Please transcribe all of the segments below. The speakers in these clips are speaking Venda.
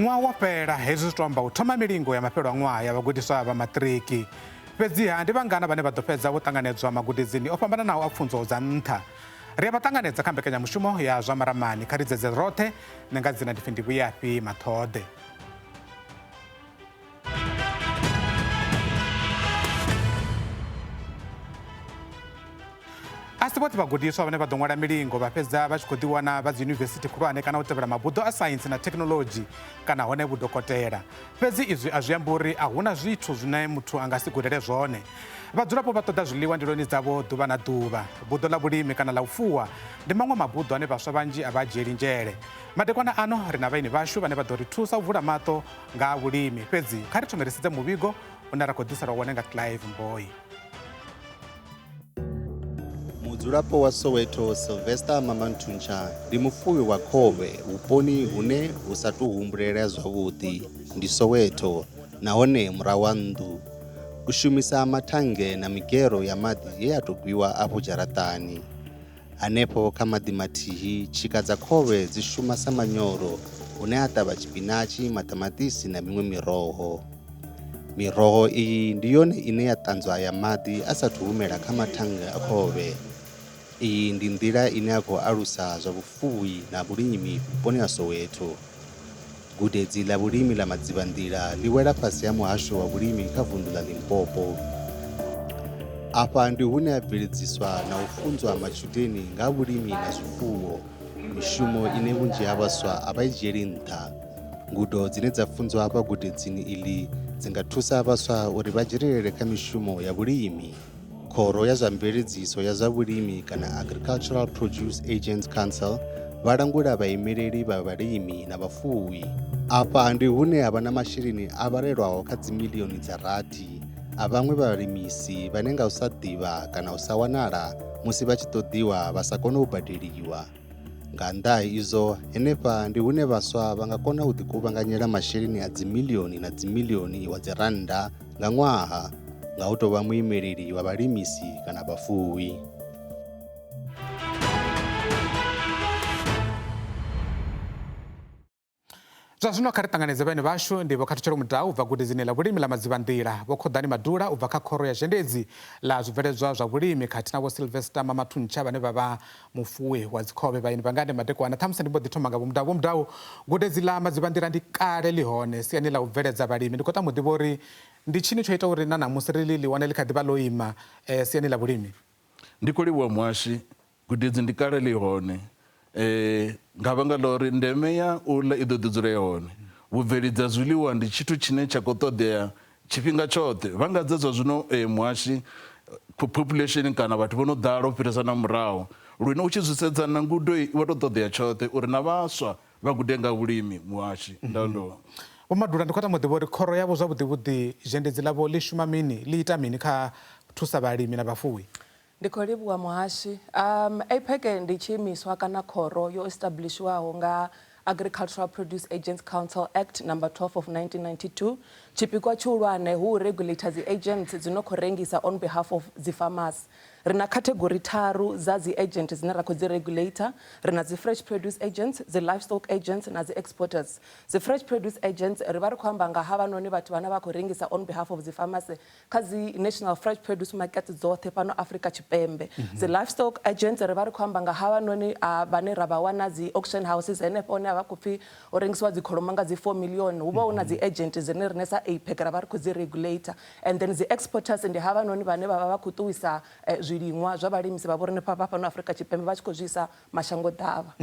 Ṅwaha wo fhela, hezwi zwi to amba u thoma milingo ya mafhelo a ṅwaha ya vhagudiswa vha maṱiriki. Fhedziha ndi vhangana vhane vha ḓo fhedza vho ṱanganedzwa magudedzini o fhambananaho a pfunzo dza nṱha? Ri a vha ṱanganedza kha mbekanyamushumo ya zwa maramani kha ri dzedze roṱhe. Nṋe nga dzina ndi pfi Ndivhuyafhi Maṱhoḓe. A si vhoṱhe vhagudiswa vhane vha ḓo ṅwala milingo vha fhedza vha tshi khou ḓiwana vha dzi yunivesithi khulwane kana u tevhela mabuḓo a saintsi na thekhinoḽodzhi kana hone vhudokotela. Fhedzi izwi a zwi ambi uri a huna zwithu zwine muthu a nga si gudele zwone. Vhadzulapo vha ṱoḓa zwiḽiwa ndiloni dzavho ḓuvha na ḓuvha. Buḓo ḽa vhulimi kana ḽa u fuwa ndi maṅwe mabuḓo ane vhaswa vhanzhi a vha a dzhieli nzhele. Madekwana ano ri na vhaeni vhashu vhane vha ḓo ri thusa u vula maṱo nga ha vhulimi. Fhedzi kha ri thome ri sedze muvhigo une ra khou ḓiselwa wone nga Clive Mboyi. Mudzulapo wa Soweto Sylvester Mamanthuntsha ndi mufuwi wa khovhe vhuponi hune hu sa tou humbulelea zwavhuḓi ndi Soweto nahone murahu ha nnḓu. U shumisa mathannge na migero ya maḓi ye ya tou gwiwa afho dzharaṱani. Hanefho kha maḓi mathihi, tshika dza khovhe dzi shuma sa manyoro hune a ṱavha tshipinatshi, maṱamaṱisi na miṅwe miroho. Miroho iyi ndi yone ine ya ṱanzwa aya maḓi a sa athu humela kha mathannge a khovhe. Iyi ndi nḓila ine ya khou alusa zwa vhufuwi na vhulimi vhuponi ha Soweto. Gudedzi ḽa vhulimi ḽa Madzivhanḓila ḽi wela fhasi ha muhasho wa vhulimi kha vunḓu ḽa Limpopo. Afha ndi hune ha bveledziswa na u funzwa matshudeni nga ha vhulimi na zwifuwo, mishumo ine vhunzhi ha vhaswa a vha i dzhieli nṱha. Ngudo dzine dza funzwa hafha gudedzini iḽi dzi nga thusa vhaswa uri vha dzhenelele kha mishumo ya vhulimi. Khoro ya zwa Mveledziso ya zwa Vhulimi kana Agricultural Produce Agents Council vha langula vhaimeleli vha vhalimi na vhafuwi. Afha ndi hune ha vha na masheleni a vhalelwaho kha dzimiḽioni dza rathi a vhaṅwe vhalimisi vhane nga u sa ḓivha kana u sa wanala musi vha tshi ṱoḓiwa vha sa kone u badeliwa. Nga nnḓa ha izwo, henefha ndi hune vhaswa vha nga kona u ḓikuvhanganyela masheleni a dzimiḽioni na dzimiḽioni wa dzirannda nga ṅwaha nga u tou vha muimeleli wa vhalimisi kana vhafuwi. Zwa zwino kha ri ṱanganedze vhaeni vhashu ndi Vho Khathutshelo Mudau u bva gudedzini ḽa vhulimi ḽa Madzivhanḓila, Vho Khoḓani Madula u bva kha khoro ya zhendedzi ḽa zwibveledzwa zwa vhulimi khathihi na Vho Sylvester Mamathuntsha vhane vha vha mufuwi wa dzikhovhe. Vhaeni vhanga ndi madekwana, ṱhamusi ndi mbo ḓi thoma nga Vho Mudau. Vho Mudau, gudedzi ḽa Madzivhanḓila ndi kale ḽi hone siani ḽa u bveledza vhalimi. Ndi khou tama u ḓivha uri ndi tshini tsho ita uri na ṋamusi ri ḽi wane ḽi kha ḓi vha ḽo ima siani ḽa vhulimi? Ndi khou livhuwa muhashi. Gudedzi ndi kale ḽi hone nga vhanga ḽa uri ndeme ya u ḽa i ḓo ḓi dzula i hone. Vhubveledzi ha zwiḽiwa ndi tshithu tshine tsha khou ṱoḓea tshifhinga tshoṱhe. Vha nga dza zwa zwino muhashi population kana vhathu vho no ḓala u fhirisa na murahu lune u tshi zwi sedza na ngudo i vho tou ṱoḓea tshoṱhe uri na vhaswa vha gude nga vhulimi muhashi. Ndo ndo. Vho Madula, ndi khou tama u ḓivha uri khoro yavho zwavhuḓi vhuḓi zhendedzi ḽavho ḽi shuma mini, ḽi ita mini kha thusa vhalimi na vhafuwi? Ndi khou livhuwa muhashi. APAC ndi tshiimiswa kana khoro yo establishiwaho nga Agricultural Produce Agents Council Act Number 12 of 1992. Tshipikwa tshihulwane hu u regulator dzi agents dzi no khou rengisa on behalf of dzi farmers. Ri na category tharu dza dzi agent dzine ra khou dzi regulator. Ri na dzi fresh produce agents, dzi livestock agents na dzi exporters. Dzi fresh produce agents ri vha ri khou amba nga havhanoni vhathu vhane vha khou rengisa on behalf of dzi farmers kha dzi national fresh produce markets dzoṱhe fhano Afrika Tshipembe. Dzi livestock agents ri vha ri khou amba nga havhanoni vhane ra vha wana dzi auction houses henefho hune ha vha khou pfi ho rengisiwa dzi kholomo nga dzi 4 million hu vha hu na dzi agent dzine riṋe sa APAC ra vha ri khou dzi regulator. And then dzi exporters ndi havhanoni vhane vha vha vha khou ṱuwisa zwiliṅwa zwa vhalimisi vha vho riṋe fhano Afrika Tshipembe vha tshi khou zwi isa mashango ḓavha.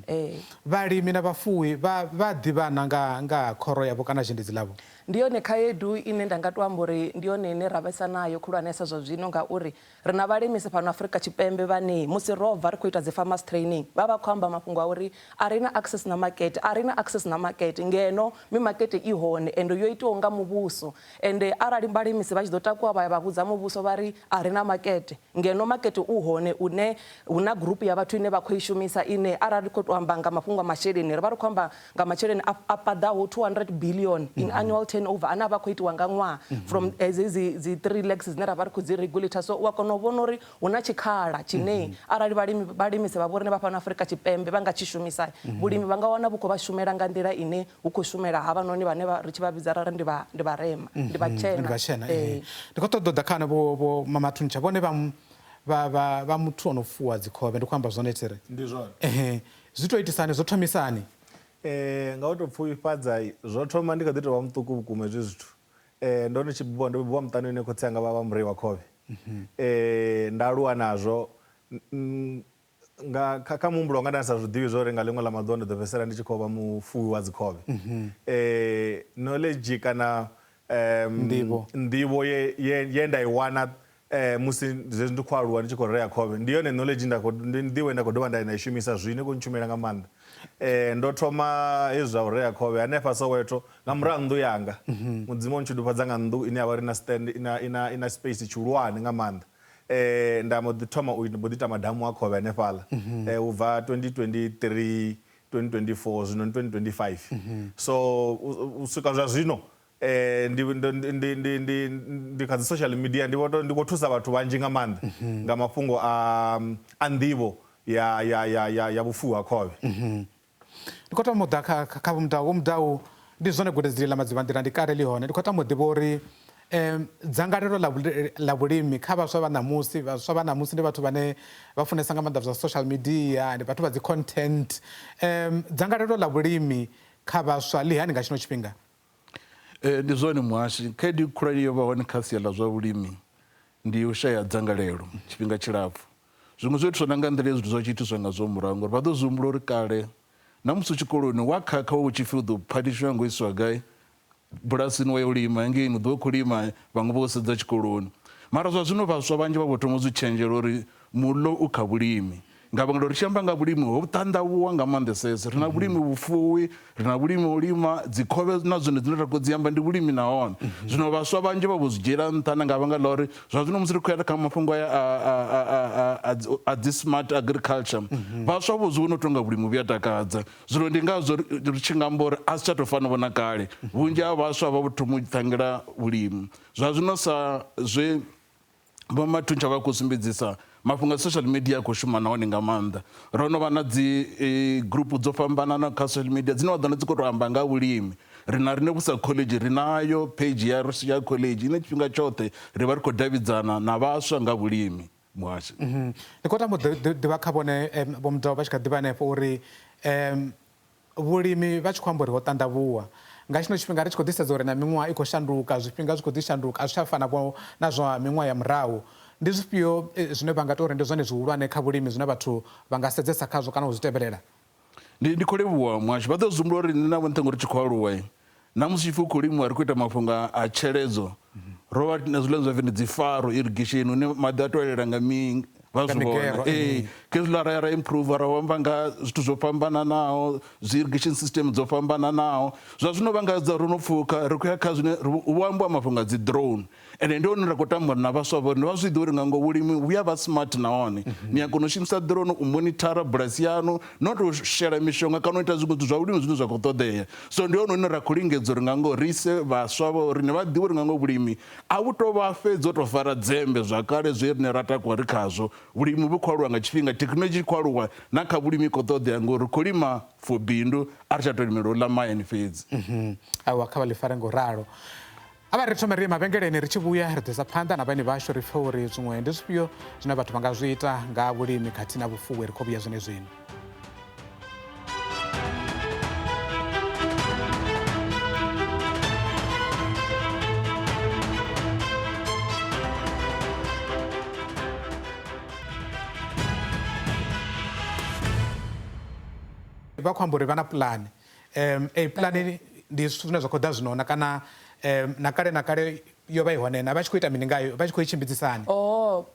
Ee. Vhalimi na vhafuwi vha vha ḓivhana nga nga khoro yavho kana zhendedzi ḽavho? Ndi yone khaedu ine nda nga tou amba uri ndi yone ine ra vhesa nayo khulwanesa zwa zwino ngauri ri na vhalimisi fhano Afrika Tshipembe vhane musi ro bva ri khou ita dzi farmers training vha vha khou amba mafhungo a uri a ri na access na makete, a ri na access na makete ngeno mimakete i hone ende yo itiwaho nga muvhuso ende arali vhalimisi vha tshi ḓo takuwa vha ya vha vhudza muvhuso vha ri a ri na makete ngeno makete u hone une hu na group ya vhathu ine vha khou i shumisa ine arali ri khou tou amba nga mafhungo a masheleni ri vha ri khou amba nga masheleni a paḓaho 200 billion in annual. turnover ane a vha khou itiwa nga ṅwaha from hedzi dzi 3 lakhs dzine ra vha ri khou dzi regulator. So u a kona u vhona uri hu na tshikhala tshine arali vhalimi vhalimisi vha vho riṋe vha fhano Afrika Tshipembe vha nga tshi shumisa, vhulimi vha nga wana vhu khou vha shumela nga nḓila ine hu khou shumela havhanoni vhane vha ri tshi vha vhidza ra ri ndi vha ndi vharema, ndi vhatshena. Ndi vhatshena, ee. Ndi khou ṱoḓa u ḓa kha hanevho vho Mamathuntsha, vhone vha vha vha vha muthu o no fuwa dzikhovhe, ndi khou amba zwone thiri? Ndi zwone. Ehe, zwi tou itisani, zwo thomisani? Nga u tou pfufhifhadza, zwo thoma ndi kha ḓi tou vha muṱuku vhukuma hezwi zwithu. Ndo ndi tshi bebiwa, ndo bebiwa muṱani une khotsi anga vha vha murei wa khovhe. Nda aluwa nazwo nga kha kha muhumbulo wanga nda sa zwi ḓivhi zwa uri nga ḽiṅwe ḽa maḓuvha ndi ḓo fhedzisela ndi tshi khou vha mufuwi wa dzikhovhe. Knowledge kana Nḓivho. nḓivho ye ye ye nda i wana musi zwezwi ndi khou aluwa ndi tshi khou rea khovhe ndi yone knowledge nda khou ndi nḓivho ine nda khou dovha nda i shumisa zwino i khou ntshumela nga maanḓa. Ndo thoma hezwi zwa u rea khovhe hanefha Soweto nga murahu ha nnḓu yanga. Mudzimu o ntshudufhadza nga nnḓu ine ya vha uri ina stand ina ina ina space tshihulwane nga maanḓa. Nda mbo ḓi thoma u mbo ḓi ita madamu a khovhe hanefhaḽa u bva 2023 2024 zwino ndi 2025. So u swika zwa zwino ndi ndi ndi ndi ndi ndi kha dzi social media ndi vho ndi khou thusa vhathu vhanzhi nga maanḓa nga mafhungo a a nḓivho ya ya ya ya ya vhufuwi ha khovhe. Ndi khou tama u ḓa kha kha Vho Mudau. Vho Mudau, ndi zwone gudedzi ḽa Madzivhanḓila ndi kale ḽi hone. Ndi khou tama u ḓivha uri dzangalelo ḽa ḽa vhulimi kha vhaswa vha ṋamusi, vhaswa vha ṋamusi ndi vhathu vhane vha funesa nga maanḓa zwa social media, ndi vhathu vha dzi content. Dzangalelo ḽa vhulimi kha vhaswa ḽi hani nga tshino tshifhinga? Ndi zwone muhashi, khaedu khulwane yo vha hone kha sia ḽa zwa vhulimi ndi u shaya dzangalelo tshifhinga tshilapfhu. Zwiṅwe zwo itiswa na nga nḓila ye zwithu zwa tshi itiswa ngazwo murahu ngori vha ḓo zwi humbula uri kale na musi u tshikoloni wa khakha wa u tshi pfhi u ḓo phanishiwa ngo iswa gai bulasini wa yo lima hangeini u ḓo vha u khou lima vhaṅwe vho sedza tshikoloni. Mara zwa zwino vhaswa vhanzhi vha vho thoma u zwi tshenzhela uri muḽo u kha vhulimi. Nga vhanga ḽa uri ri tshi amba nga vhulimi ho ṱanḓavhuwa nga maanḓesesa. Ri na vhulimi vhufuwi, ri na vhulimi ho lima dzikhovhe na dzone dzine ra khou dzi amba ndi vhulimi nahone. Zwino vhaswa vhanzhi vha vho zwi dzhiela nṱha na nga vhanga ḽa uri zwa zwino musi ri khou ya kha mafhungo aya a dzi smart agriculture vhaswa vho zwi vhona u tou nga vhulimi vhu a takadza. Zwino ndi ngazwo ri tshi nga amba uri a zwi tsha tou fana vho na kale. Vhunzhi ha vhaswa vha vho thoma u ṱhangela vhulimi. Zwa zwino sa zwe Vho Mathuntsha vha khou sumbedzisa mafhungo a social media a khou shuma nahone nga maanḓa. Ro no vha na dzi e, group dzo fhambananaho kha social media dzine wa ḓo wana dzi khou tou amba nga vhulimi. Ri na riṋe vhusa college ri nayo page ya ya college ine tshifhinga tshoṱhe ri vha ri khou davhidzana na vhaswa nga vhulimi muhasho. Ndi khou tama u ḓivha kha vhone Vho Mudau vha tshi kha ḓivha hanefho uri Vhulimi vha tshi khou amba uri ho ṱanḓavhuwa. Nga tshino tshifhinga ri tshi khou ḓi sedza uri na miṅwaha i khou shanduka, zwifhinga zwi khou ḓi shanduka, a zwi tsha fana vho na zwa miṅwaha ya murahu. Ndi zwifhio zwine vha nga tou ri ndi zwone zwihulwane kha vhulimi zwine vhathu vha nga sedzesa khazwo kana u zwi tevhelela? Ndi, ndi khou livhuwa muhasho. Vha ḓo zwi humbula uri nṋe na Vho Nṱhengo ri tshi khou aluwa, na musi tshi pfi hu khou limiwa ri khou ita mafhungo a tsheledzo, ro vha na zwiḽa zwa pfi ndi dzi faro irrigation hune maḓi a to elela nga mi vha zwi vhona ee khezwiḽa ra ya ra improve ra amba nga zwithu zwo fhambananaho dzi irrigation system dzo fhambananaho zwa zwino vha nga dza ro no pfuka ri khou ya kha zwine hu ambiwa mafhungo a dzi drone ende ndi hone ra khou tamba na vhaswa vhori vha zwi ḓivhe uri nga ngoho vhulimi vhu ya vha smart nahone ni a kona u shumisa drone u monithara bulasi yanu not u shela mishonga kana u ita zwiṅwe zwithu zwa vhulimi zwine zwa khou ṱoḓea so ndi hone hune ra khou lingedza uri nga ngoho ri ise vhaswa vha uri vha ḓivhe uri nga ngoho vhulimi a vhu tou vha fhedzi o tou fara dzembe zwa kale zwe rine ra takuwa ri khazwo vhulimi vhu khou aluwa nga tshifhinga thekhinoḽodzhi i khou aluwa na kha vhulimi i khou ṱoḓea ngori ri khou lima for bindu a ri tsha tou limela u ḽa mahayani fhedzi Aiwa kha vha ḽi fare ngo ralo. A vha ri thome ri ye mavhengeleni, ri tshi vhuya ri ḓo isa phanḓa na vhaeni vhashu ri pfe uri zwiṅwe ndi zwifhio zwine vhathu vha nga zwi ita nga vhulimi khathihi na vhufuwi. Ri khou vhuya zwenezwino. Vha khou amba uri vha na pulane Eyi pulane ndi zwithu zwine zwa khou ḓa zwino na kana na kale na kale yo vha i hone na vha tshi khou ita mini ngayo vha tshi khou i tshimbidzisa hani? Oh, So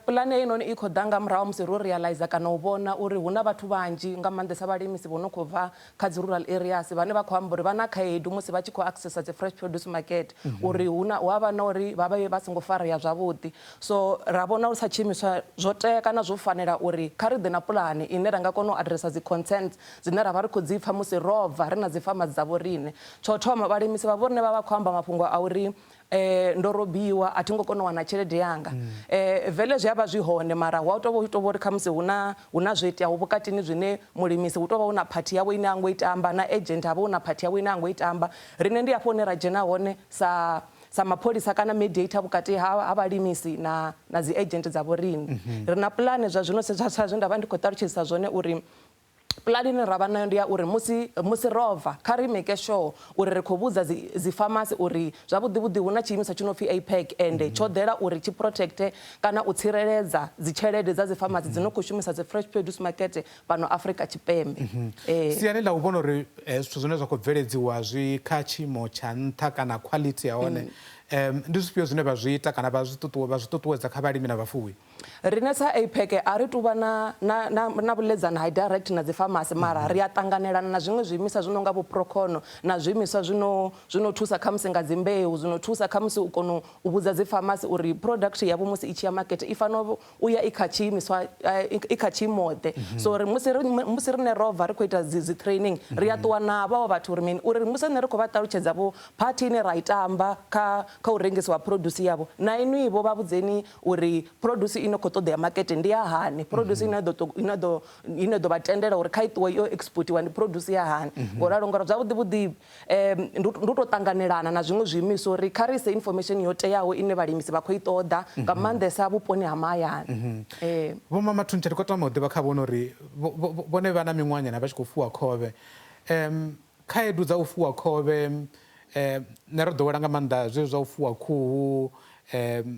pulane heinoni i khou ḓa nga murahu musi ro realize kana u vhona uri hu na vhathu vhanzhi nga maanḓesa vhalimisi vho no khou bva kha dzi rural areas vhane vha khou amba uri vha na khaedu musi vha tshi khou accessa dzi fresh produce market, uri hu na hu a vha na uri vha vha vha songo farea zwavhuḓi. So ra vhona uri sa tshiimiswa zwo tea kana zwo fanela uri kha ri ḓe na pulane ine ra nga kona u addressa dzi concerns dzine ra vha ri khou dzi pfa musi ro bva ri na dzi farmers dza vho riṋe. Tsho thoma, vhalimisi vha vho riṋe vha vha khou amba mafhungo a uri ndo robiwa, a thi ngo kona u wana tshelede yanga. Vele zwi a vha zwi hone, mara hu a tou vha tou uri khamusi hu na hu na zwo iteaho vhukatini zwine mulimisi hu tou vha hu na phathi yawe ine a ngo i tamba, na agent ha vha hu na phathi yawe ine a ngo i tamba. Riṋe ndi hafho hune ra dzhena hone sa sa mapholisa kana mediator vhukati ha vhalimisi na na dzi agent dza vho riṋe. Ri na pulane zwa zwino sa zwe nda vha ndi khou ṱalutshedzisa zwone uri pulane ine ra vha nayo ndi ya uri musi musi ro bva kha ri make sure uri ri khou vhudza dzi dzi pharmacy uri zwavhuḓi vhuḓi hu na tshiimiswa tshi no pfi APAC ende tsho ḓela uri tshi protecte kana u tsireledza dzi tshelede dza dzi pharmacy dzi no khou shumisa dzi fresh produce market fhano Afrika Tshipembe. Siani ḽa u vhona uri zwithu zwine zwa khou bveledziwa zwi kha tshiimo tsha nṱha kana quality ya hone, ndi zwifhio zwine vha zwi ita kana vha zwi ṱuṱuwedza kha vhalimi na vhafuwi? Riṋe sa APEC a ri tuvha na, na, na, na vhuḽedzani ha direct na dzifamasi, mara ri a ṱanganelana na zwiṅwe zwiimiswa zwi no nga vho Procon na zwiimiswa zwino zwino thusa khamusi nga dzimbeu, zwino thusa khamusi u kona u vhudza dzifamasi uri product yavho musi i tshi ya makete i fanela u ya i kha tshiimiswa, i kha tshiimo-ḓe. So ri musi ri musi riṋe ro bva ri khou ita dzi, dzi training ri a ṱuwa navho havho vhathu uri mini, uri musi riṋe ri khou vha ṱalutshedza vho phathi ine ra i tamba kha kha u rengisiwa produce yavho, na inwi vho vha vhudzeni uri produce ino khou ṱoḓea makete ndi ya hani, produce ine ḓo ine ḓo ine ḓo vha tendela uri kha i ṱuwe yo exportiwa ndi produce ya hani. Ngoralo ngori zwavhuḓi vhuḓi ndi u tou ṱanganelana na zwiṅwe zwiimiswa uri kha ri ise information yo teaho ine vhalimisi vha khou i ṱoḓa nga maanḓesa vhuponi ha mahayani. Vho Mama Thuntsha, ndi khou tama u ḓivha kha vhone uri vhone vha na miṅwahanyana vha tshi khou fuwa khovhe. Khaedu dza u fuwa khovhe, nṋe ro ḓowela nga maanḓa zwezwi zwa u fuwa khuhu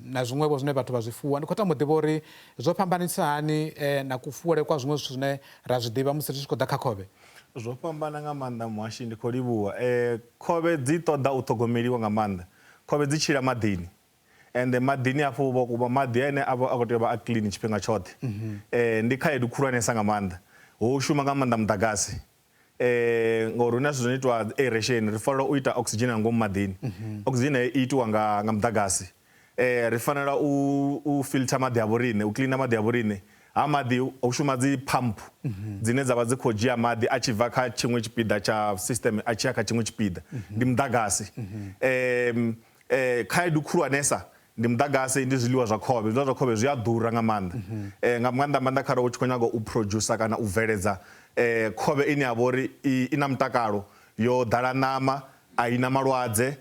na zwiṅwevho zwine vhathu vha zwi fuwa. Ndi khou tama u ḓivha uri zwo fhambanisa hani na kufuwele kwa zwiṅwe zwithu zwine ra zwi ḓivha musi ri tshi khou ḓa kha khovhe. Zwo fhambana nga maanḓa muhashi, ndi khou livhuwa. Khovhe dzi ṱoḓa u ṱhogomeliwa nga maanḓa, khovhe dzi tshila maḓini ende maḓini hafho hu vha maḓi ane a vha a khou tea u vha a clean tshifhinga tshoṱhe. Ndi khaedu khulwanesa nga maanḓa, hu shuma nga maanḓa muḓagasi ngori hu na zwithu zwo no itiwa aeration, ri fanela u ita oxygen nga ngomu maḓini, oxygen heyo i itiwa nga nga muḓagasi. Ri fanela u u filter maḓi a vhoriṋe, u kiḽina maḓi a vhoriṋe, ha maḓi hu shuma dzi pump dzine dza vha dzi khou dzhia maḓi a tshi bva kha tshiṅwe tshipiḓa tsha system a tshi ya kha tshiṅwe tshipiḓa, ndi muḓagasi. Khaedu khulwanesa ndi muḓagasi, ndi zwiḽiwa zwa khovhe. Zwiḽiwa zwa khovhe zwi a ḓura nga maanḓa, nga maanḓa maanḓa kharali u tshi khou nyaga u producer kana u bveledza khovhe ine ya vha uri i na mutakalo, yo ḓala ṋama, a i na malwadze,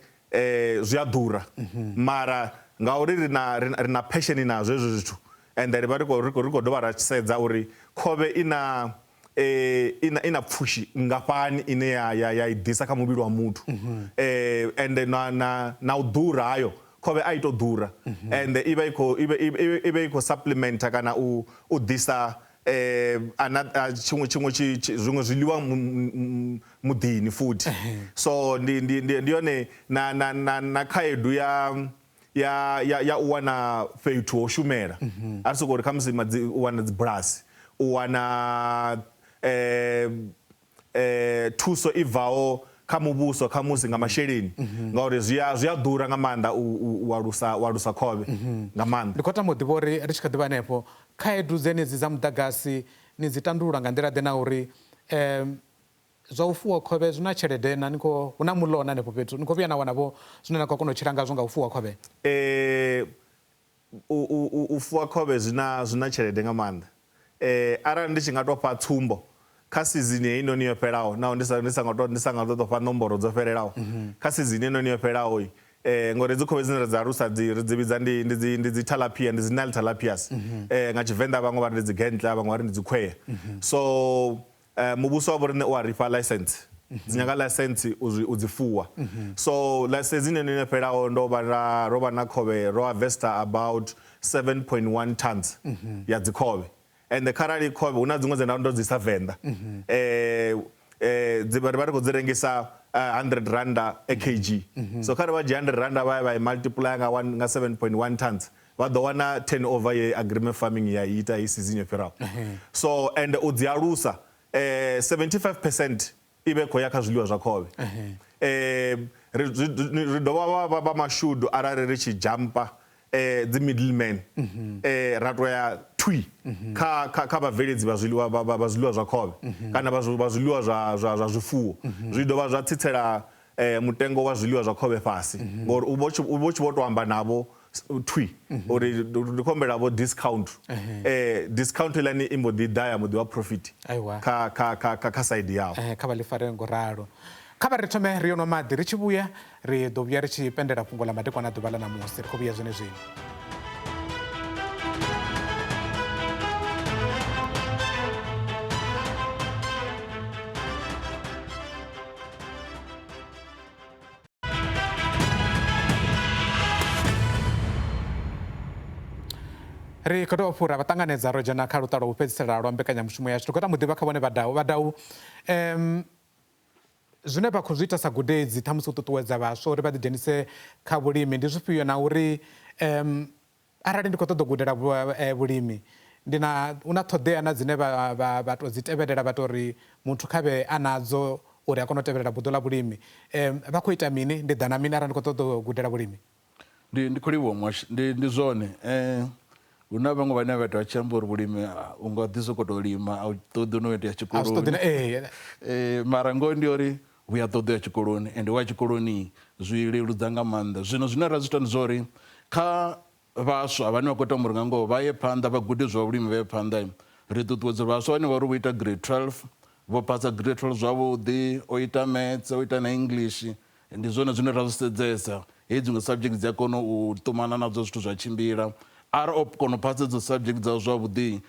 zwi a ḓura. Mara ngauri ri na ri na passion nazwo hezwo zwithu ende ri vha ri khou ri khou dovha ra sedza uri khovhe i na i na pfushi nngafhani ine ya ya ya i ḓisa kha muvhili wa muthu, ende na na na u ḓura hayo khovhe a i to ḓura, ende i vha i khou i vha i khou supplementer kana u u ḓisa ana tshiṅwe tshiṅwe zwiṅwe zwiḽiwa muḓini futhi. So ndi ndi ndi yone na na na na khaedu ya ya ya ya u wana fhethu ho shumela, a ri soko uri khamusi u wana dzibulasi, u wana thuso i bvaho kha muvhuso khamusi nga masheleni, ngauri zwi a zwi a ḓura nga maanḓa u alusa u alusa khovhe nga maanḓa. Ndi khou tama u ḓivha uri ri tshi kha ḓi vha hanefho, khaedu dzenedzi dza muḓagasi ni dzi tandulula nga nḓila ḓe na uri zwa u fuwa khovhe zwi na tshelede na ni khou hu na muḽo na hanefho fhethu ni khou vhuya na wana vho zwine na khou kona u tshila ngazwo nga u fuwa khovhe? U fuwa khovhe zwi na zwi na tshelede nga maanḓa. Arali ndi tshi nga tou fha tsumbo kha sizini heinoni yo fhelaho, naho ndi sa ndi sa nga tou ndi sa nga tou fha nomboro dzo fhelelaho, kha sizini heinoni yo fhelaho ngori hedzi khovhe dzine ra dzi alusa dzi ri dzi vhidza ndi ndi dzi ndi dzi tilapia, ndi dzi Nile tilapias, nga Tshivenḓa vhaṅwe vha ri ndi dzi gentla vhaṅwe vha ri ndi dzi khwea. So muvhuso wa vho riṋe u a ri fha ḽaisentse, dzi nyaga ḽaisentse u zwi u dzi fuwa. So season ino yo fhelaho ndo vha na ro vha na khovhe ro harvester about 7.1 tons ya dzi khovhe, ende kharali khovhe hu na dziṅwe dze nda ndo dzi isa Venḓa, dzi vha ri khou dzi rengisa 100 randa a kg. So kharali vha dzhia 100 randa vha ya vha i multiplier nga 1 nga 7.1 tons. Vha ḓo wana turnover ye agreement farming ya ita i season yo fhiraho. So and u dzi alusa 75 percent i vhe khou ya kha zwiḽiwa zwa khovhe. Ri dovha vha mashudu arali ri tshi dzhampa dzi middleman ra to ya thwi kha kha vhabveledzi vha zwiḽiwa vha zwiḽiwa zwa khovhe kana vha zwiḽiwa zwa zwifuwo, zwi dovha zwa tsitsela mutengo wa zwiḽiwa zwa khovhe fhasi, ngori u vho tshi vho to amba navho thwi uri ndi khou humbela vho discount. Discount iḽani i mbo ḓi ḓa ya mbo ḓi vha profit kha kha kha kha kha side yavho. Kha vha ḽi fare ngo ralo. Kha vha ri thome ri yo nwa maḓi, ri tshi vhuya ri ḓo vhuya ri tshi pendela fhungo ḽa madekwana ḓuvha ḽa ṋamusi. Ri khou vhuya zwenezwino. Ri khou tou fhura vha ṱanganedza ro dzhena kha luṱa lwa u fhedzisela lwa mbekanyamushumo yashu. Ri khou tama u ḓivha kha vhone Vhadau. Vhadau, zwine vha khou zwi ita sa gudedzi ṱhamusi u ṱuṱuwedza vhaswa uri vha ḓidzhenise kha vhulimi ndi zwifhio, na uri arali ndi khou ṱoḓa u gudela vhulimi ndi na hu na ṱhoḓea na dzine vha vha vha tou dzi tevhelela, vha tou ri muthu kha vhe a nadzo uri a kone u tevhelela buḓo ḽa vhulimi, vha khou ita mini, ndi ḓa na mini arali ndi khou ṱoḓa u gudela vhulimi? Ndi ndi khou livhuwa muhasho, ndi ndi zwone hu na vhaṅwe vhane vha ita vha tshi amba uri vhulimi u nga ḓi sokou tou lima a u ṱoḓi no ya tshikoloni, mara ngoho ndi uri vhu ya ṱoḓea tshikoloni, ende wa tshikoloni zwi leludza nga maanḓa. Zwino zwine ra zwi ita ndi zwa uri kha vhaswa vhane vha khou tama uri nga ngoho vha ye phanḓa vha gude zwa vhulimi vha ye phanḓa, ri ṱuṱuwedza vhaswa vhane vha uri vho ita grade 12, vho phasa grade 12 zwavhuḓi, o ita maths, o ita na English, ndi zwone zwine ra zwi sedzesa. Heyi dziṅwe subject dzi a kona u ṱumana nadzo zwithu zwa tshimbila. Arali o kona u phasa hedzo subject dzawe zwavhuḓi,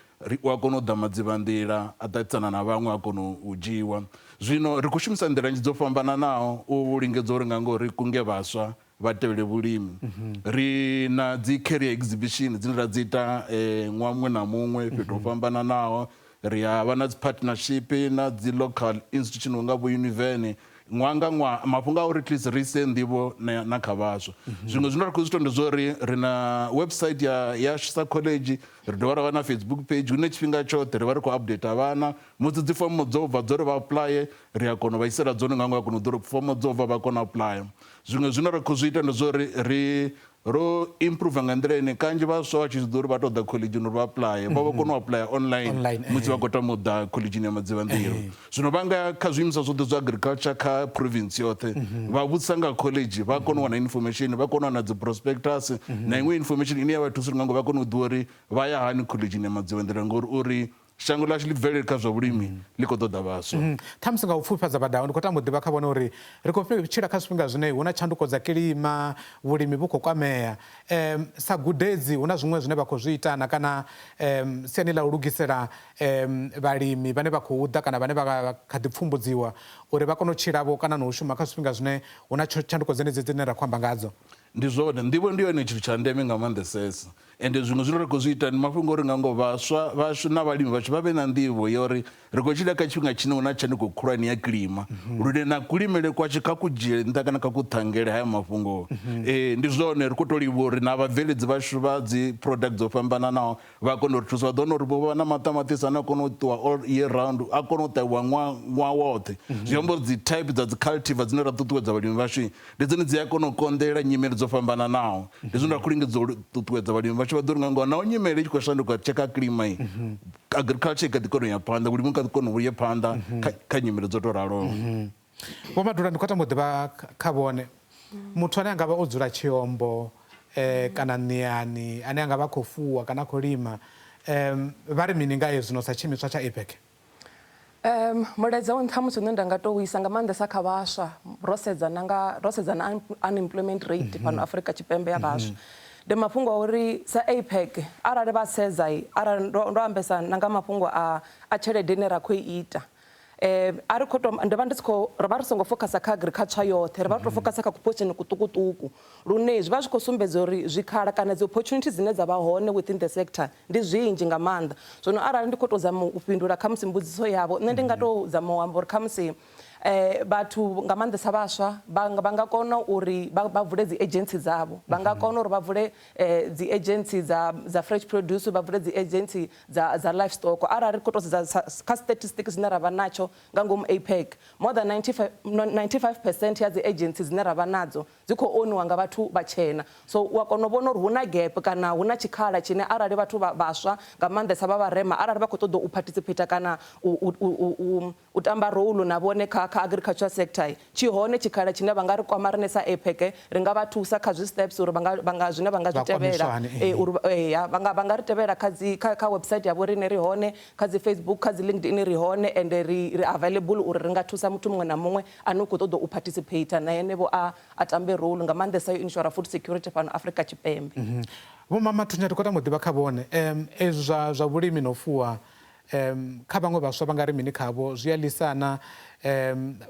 u a kona u ḓa madzivhanḓila a ṱaṱisana na vhaṅwe a kona u dzhiiwa. Zwino ri khou shumisa nḓila nnzhi dzo fhambananaho u lingedza uri nga ngoho ri kunge vhaswa vha tevhele vhulimi. Ri na dzi career exhibition dzine ra dzi ita ṅwaha muṅwe na muṅwe fhethu ho fhambananaho. Ri a vha na dzi partnership na dzi local institution unga vho Univen ṅwaha nga ṅwaha, mafhungo a uri at least ri ise nḓivho na kha vhaswa. Zwiṅwe zwine ra khou zwi ita ndi zwa uri ri na website ya yashu sa college, ri dovha ra vha na Facebook page hune tshifhinga tshoṱhe ri vha ri khou update vhana. Musi dzi fomo dzo bva dzo ri vha apply, ri a kona u vha isela dzone nga ngoho, a kona u ḓivha uri fomo dzo bva vha kona u apply. Zwiṅwe zwine ra khou zwi ita ndi zwa uri ri ro improve nga nḓila ine kanzhi vhaswa vha tshi zwi ḓivha uri vha tou ḓa khoḽidzhini uri vha apply, vha vho kona u apply online musi vha khou tama u ḓa khoḽidzhini ya Madzivhanḓila. Zwino vha nga kha zwiimiswa zwoṱhe zwa agriculture kha province yoṱhe vha vhudzisa nga college, vha kona u wana information, vha kona u wana dzi prospectus na iṅwe information ine ya vha thusa uri nga ngoho vha kone u ḓivha uri vha ya hani khoḽidzhini ya Madzivhanḓila, ngori uri shango ḽashu ḽi bvelele kha zwa vhulimi ḽi khou ṱoḓa vhaswa. Ṱhamusi nga u pfufhifhadza Vhadau, ndi khou tama u ḓivha kha vhone uri ri khou tshila kha zwifhinga zwine hu na tshanduko dza kilima, vhulimi vhu khou kwamea. Sa gudedzi hu na zwiṅwe zwine vha khou zwi ita na kana siani ḽa u lugisela vhalimi vhane vha khou ḓa kana vhane vha kha ḓi pfumbudziwa uri vha kone u tshilavho kana na u shuma kha zwifhinga zwine hu na tshanduko dzenedzi dzine ra khou amba ngadzo? Ndi zwone, nḓivho ndi yone tshithu tsha ndeme nga maanḓesesa. Ende zwiṅwe zwine ra khou zwi ita ndi mafhungo uri nga ngoho vhaswa vhashu na vhalimi vhashu vha vhe na nḓivho ya uri ri khou tshila kha tshifhinga tshine hu na tshanduko khulwane ya kilima, lune na kulimele kwashu kha ku dzhiele nṱha kana kha ku ṱhangele haya mafhungo. Ndi zwone ri khou tou livhuwa uri na vhabveledzi vhashu vha dzi product dzo fhambananaho vha kone u ri thusa. Vha ḓo wana uri vho vha na maṱamaṱisi ane a kona u ṱuwa all year round, a kona u ṱavhiwa ṅwaha woṱhe. Zwi amba uri dzi type dza dzi cultivar dzine ra ṱuṱuwedza vhalimi vhashu ndi dzone dzi a kona u konḓelela nyimele dzo fhambananaho. Ndi zwine ra khou lingedza u ṱuṱuwedza vhalimi vhashu vha ḓo ri nga ngoho naho nyimele i tshi khou shanduka ri tsheka kilima i agriculture i kha ḓi kona u ya phanḓa, vhulimi vhu kha ḓi kona u ya phanḓa kha nyimele dzo tou raloho. Vho Madula, ndi khou tama u ḓivha kha vhone muthu ane a nga vha o dzula Tshiombo kana Ṋiani ane a nga vha a khou fuwa kana a khou lima vha ri mini nga hezwi sa tshiimiswa tsha APEC? Mulaedza wa nṱha musi une nda nga tou isa nga maanḓesa kha vhaswa ro sedza na nga ro sedza na unemployment rate fhano Afrika Tshipembe ya vhaswa ndi mafhungo a uri sa APEC arali vha sedza arali ndo ambesa na nga mafhungo a a tshelede ine ra khou i ita a ri khou to ndi vha ndi si khou ri vha ri songo fokhasa kha agriculture yoṱhe ri vha ri tou fokhasa kha kuportion kuṱukuṱuku lune zwi vha zwi khou sumbedza uri zwikhala kana dzi opportunity dzine dza vha hone within the sector ndi zwinzhi nga maanḓa. Zwino arali ndi khou tou zama u fhindula khamusi mbudziso yavho nṋe ndi nga tou zama u amba uri khamusi Vhathu nga maanḓesa vhaswa vha nga kona uri vha vule dzi agency dzavho, vha nga kona uri vha vule dzi agency dza fresh produce, vha vule dzi agency dza livestock. Arali ri khou tou sedza kha statistics dzine ra vha natsho nga ngomu APEC, more than 95% ya dzi agency dzine ra vha nadzo dzi khou oniwa nga vhathu vhatshena. So u a kona u vhona uri hu na gap kana hu na tshikhala tshine arali vhathu vhaswa nga maanḓesa vha vharema arali vha khou ṱoḓa u participate kana u tamba role na vhone kha agriculture sector, tshi hone tshikhala tshine vha nga ri kwama rine sa APEC, ri nga vha thusa kha zwi steps uri vha nga zwine vha nga zwi tevhela, uri vha nga ri tevhela kha dzi kha website ya vho rine, ri hone kha dzi Facebook, kha dzi LinkedIn ri hone, and ri available uri ri nga thusa muthu muṅwe na muṅwe ane u khou ṱoḓa u participate na ene vho a tambe role nga maanḓesa yo ensure food security fhano Afrika Tshipembe. Vho Mama Thunya, ri khou tama u ḓivha kha vhone ezwi zwa vhulimi no fuwa, kha vhaṅwe vhaswa vha nga ri mini khavho? Zwi a lisana,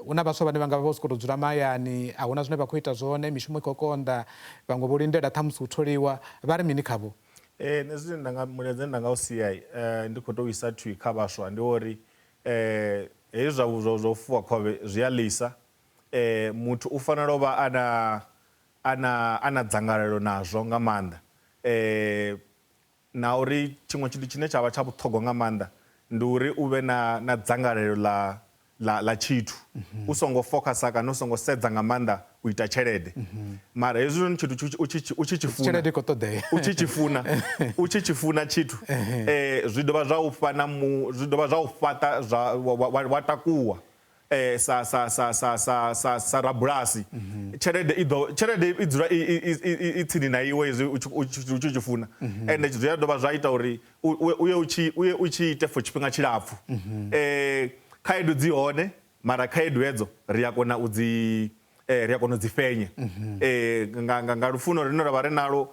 hu na vhaswa vhane vha nga vha vho sokou tou dzula mahayani, a huna zwine vha khou ita zwone, mishumo i khou konḓa, vhaṅwe vho lindela ṱhamusi u tholiwa, vha ri mini khavho? Nṋe zwine nda nga mulaedza nda nga u sia ndi khou tou isa thwi kha vhaswa ndi uri hezwi zwa u fuwa khovhe zwi a ḽisa. Muthu u fanela u vha ana dzangalelo nazwo nga maanḓa, na uri tshiṅwe tshithu tshine tsha vha tsha vhuṱhogwa nga maanḓa ndi uri u vhe na dzangalelo ḽa tshithu, u songo focusa kana u songo sedza nga maanḓa u ita tshelede. Mara hezwi tshithu u tshi tshi funa, tshelede i khou ṱoḓea, u tshi funa tshithu, zwi dovha zwa u fha na zwi dovha zwa u fhaṱa zwa wa takuwa sa sa sa sa sa sa sa rabulasi. Tshelede i ḓo tshelede i dzula i tsini na iwe hezwi u tshi tshi funa, ende zwi a dovha zwa ita uri uye u tshi ite for tshifhinga tshilapfu. Khaedu dzi hone, mara khaedu hedzo ri a kona u dzi ri a kona u dzi fhenya nga lufuno rine ra vha ri nalo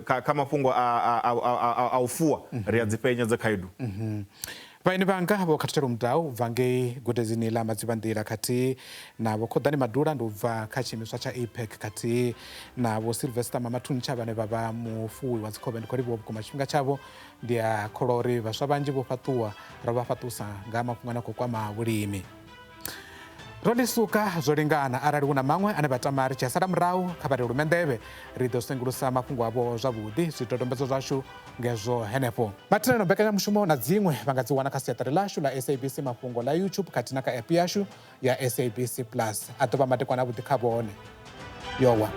kha mafhungo a u fuwa, ri a dzi fhenya dza khaedu. Vhaeni vhanga vho Khathutshelo Mudau bva ngei gudedzini ḽa Madzivhanḓila, khathihi na vho Khoḓani Madula ndi u bva kha tshiimiswa tsha APEC, khathihi na vho Sylvester Mamathuntsha vhane vha vha mufuwi wa dzikhovhe. Ndi khou livhuwa vhukuma tshifhinga tshavho, ndi a kholwa uri vhaswa vhanzhi vho fhaṱuwa, ro vha fhaṱusa nga mafhungo ane a khou kwama vhulimi. Ro ḽi suka zwo lingana, arali hu na maṅwe ane vha tama ri tshi a sala murahu kha vha ri lume nḓevhe, ri ḓo sengulusa mafhungo avho zwavhuḓi. Zwidodombedzwa zwashu ngezwo henefho. Mathina mbekanyamushumo na dziṅwe vha nga dzi wana kha siaṱari ḽashu ḽa SABC Mafhungo ḽa YouTube khathihi na kha app yashu ya SABC Plus. A ḓo vha madekwana avhuḓi kha vhone. Yowa.